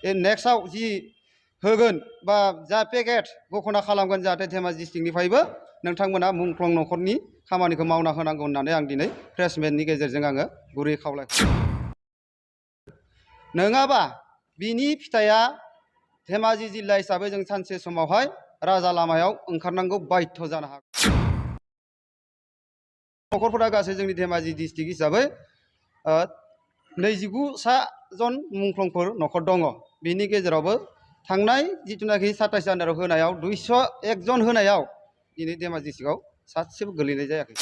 नेक्स्टआव जि होगोन बा जा पेकेट घोषणा खालामगोन जाहाथे धेमाजि डिस्ट्रिक्टनिफ्रायबो नोंथांमोना मुंख्लं न'खरनि खामानिखौ मावना होनांगौ होननानै आं दिनै प्रेस मिटनि गेजेरजों आङो गुरै खावलाय नङाबा बिनि फिथाइया धेमाजि जिल्ला हिसाबै जों सानसे समावहाय राजा लामायाव ओंखारनांगौ बाध्य जानो हागौ न'खरफोरा गासै जोंनि धेमाजि डिस्ट्रिक्ट हिसाबै 29 जन मुंख्लंफोर न'खर दङ बिनि गेजेरावबो थांनाय जिथुनाखि 27 जानुवारियाव होनायाव 201 जन होनायाव दिनै धेमाजि डिस्ट्रिक्टआव सासेबो गोलैनाय जायाखै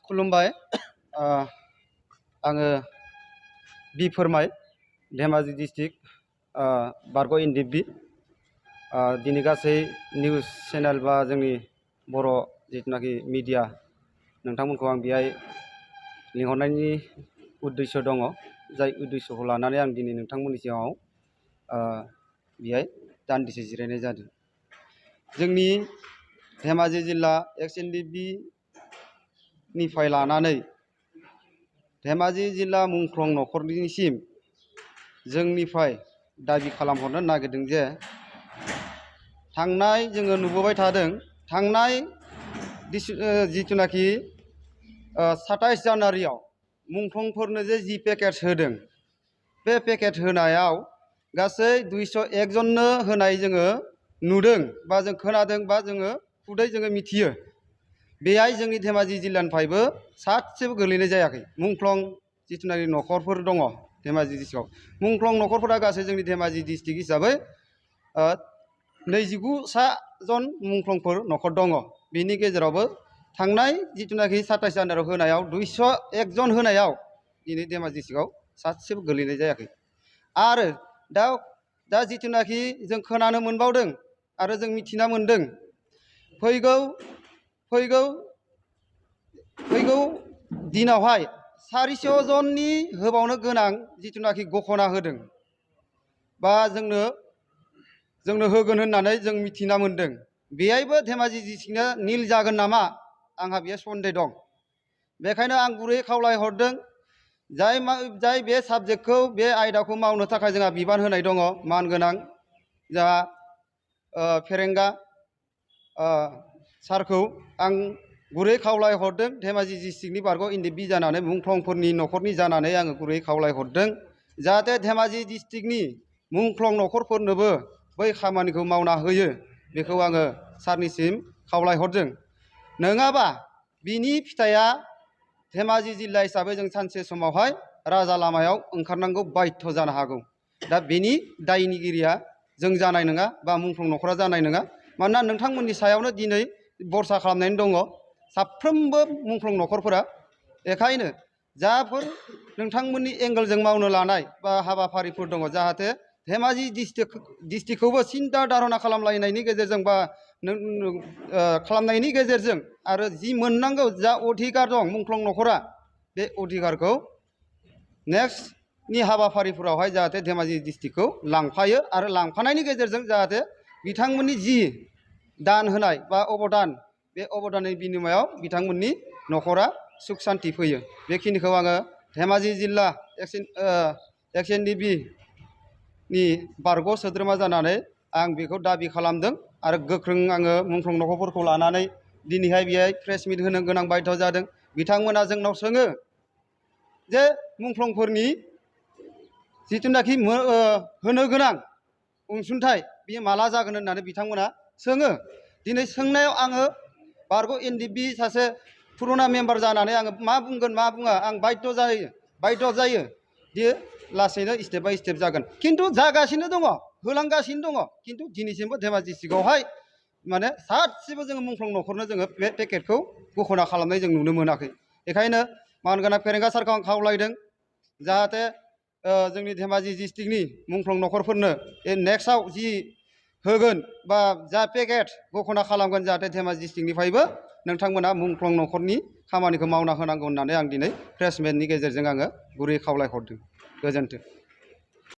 खुलुमबाय आङो बि फोरमाय धेमाजि डिस्ट्रिक्ट बारग' एनडिएफबि दिनै गासै निउस चेनेल बा जोंनि बर' जिथुनाखि मिडिया नोंथांमोनखौ आं बेहाय लिंहरनायनि उद्देश्य दङ जाय उद्देश्यखौ लानानै आं दिनै नोंथांमोननि सिगाङाव बेहाय दान्दिसे जिरायनाय जादों जोंनि धेमाजि जिल्ला एक्स एनडिएफबि निफ्राय लानानै धेमाजि जिल्ला मुंख्लं न'खरनिसिम जोंनिफ्राय दाबि खालामहरनो नागिरदों जे थांनाय जोङो नुबोबाय थादों थांनाय जिथुनाखि 27 जानुवारियाव मुंख्लंफोरनो जे जि पेकेज होदों बे पेकेज होनायाव गासै 201 जननो होनाय जोङो नुदों बा जों खोनादों बा जोङो खुदै जोङो मिथियो बेहाय जोंनि धेमाजि जिल्लानिफ्रायबो सासेबो गोलैनाय जायाखै मुंख्लं जिथुनाखि न'खरफोर दङ धेमाजि डिस्ट्रिक्टआव मुंख्लं न'खरफोरा गासै जोंनि धेमाजि डिस्ट्रिक्ट हिसाबै 29 जन मुंख्लंफोर न'खर दङ बिनि गेजेरावबो थांनाय जिथुनाखि 27 जानुवारियाव होनायाव 201 जन होनायाव दिनै धेमाजि डिस्ट्रिक्टआव सासेबो गोलैनाय जायाखै आरो दा जिथुनाखि जों खोनानो मोनबावदों आरो जों मिथिना मोनदों फैगौ दिनावहाय 400 जननि होबावनो गोनां जिथुनाखि घोषणा होदों बा जोंनो होगोन होननानै जों मिथिना मोनदों बेहायबो धेमाजि डिस्ट्रिक्टआ निल जागोन नामा आंहा बेयो सन्देह दं बेखायनो आं गुरै खावलायहरदों जाय बे साबजेक्टखौ बे आयदाखौ मावनो थाखाय जोंहा बिबान होनाय दङ मानगोनां जोंहा फेरेंगा सारखौ आं गुरै खावलायहरदों धेमाजि डिस्ट्रिक्टनि बारग' एनडिएफबि जानानै मुंख्लंफोरनि न'खरनि जानानै आङो गुरै खावलायहरदों जाहाथे धेमाजि डिस्ट्रिक्टनि मुंख्लं न'खरफोरनोबो बै खामानिखौ मावना होयो बेखौ आङो सारनिसिम खावलायहरदों नङाबा बिनि फिथाइया धेमाजि जिल्ला हिसाबै जों सानसे समावहाय राजा लामायाव ओंखारनांगौ बाध्य जानो हागौ दा बेनि दायनिगिरिया जों जानाय नङा बा मुंख्लं न'खरा जानाय नङा मानोना नोंथांमोननि सायावनो दिनै बरसा खालामनानै दङ साफ्रोमबो मुंख्लं न'खरफोरा बेखायनो जाफोर नोंथांमोननि एंगेलजों मावनो लानाय बा हाबाफारिफोर दङ जाहाथे धेमाजि डिस्ट्रिक्टखौबो सिन्था धारना खालामलायनायनि गेजेरजों बा खालामनायनि गेजेरजों आरो जि मोननांगौ जा अधिकार दं मुंख्लं न'खरा बे अधिकारखौ नेक्स्टनि हाबाफारिफोरावहाय जाहाथे धेमाजि डिस्ट्रिक्टखौ लांफायो आरो लांफानायनि गेजेरजों जाहाथे बिथांमोननि जि दान होनाय बा अबदान बे अबदाननि बिनिमयाव बिथांमोननि न'खरा सुख सान्ति फैयो बेखिनिखौ आङो धेमाजि जिल्ला एक्स एनडिएफबि नि बारग' सोद्रोमा जानानै आं बेखौ दाबि खालामदों आरो गोख्रों आङो मुंख्लं न'खरफोरखौ लानानै दिनैहाय बेहाय प्रेस मिट होनो गोनां बाध्य जादों बिथांमोना जोंनाव सोङो जे मुंख्लंफोरनि जिथुनाखि होनो गोनां अनसुंथाइ बेयो माला जागोन होननानै बिथांमोना सोङो दिनै सोंनायाव आङो बारग' एनडिएफबि सासे पुरुना मेम्बार जानानै आङो मा बुंगोन मा बुङा आं बाध्य जायो बियो लासैनो स्टेप बाय स्टेप जागोन खिन्थु जागासिनो दङ होलांगासिनो दङ खिन्थु दिनैसिमबो धेमाजि डिस्ट्रिक्टआवहाय माने सासेबो जोङो मुंख्लं न'खरनो जोङो बे पेकेटखौ घोषणा खालामनाय जों नुनो मोनाखै बेखायनो मानगोनां फेरेंगा सारखौ आं खावलायदों जाहाथे जोंनि धेमाजि डिस्ट्रिक्टनि मुंख्लं न'खरफोरनो नेक्स्टआव जि होगोन बा जा पेकेट घोषणा खालामगोन जाहाथे धेमाजि डिस्ट्रिक्टनिफ्रायबो नोंथांमोना मुंख्लं न'खरनि खामानिखौ मावना होनांगौ होननानै आं दिनै प्रेस मिटनि गेजेरजों आङो गुरै खावलायहरदों गोजोन्थों।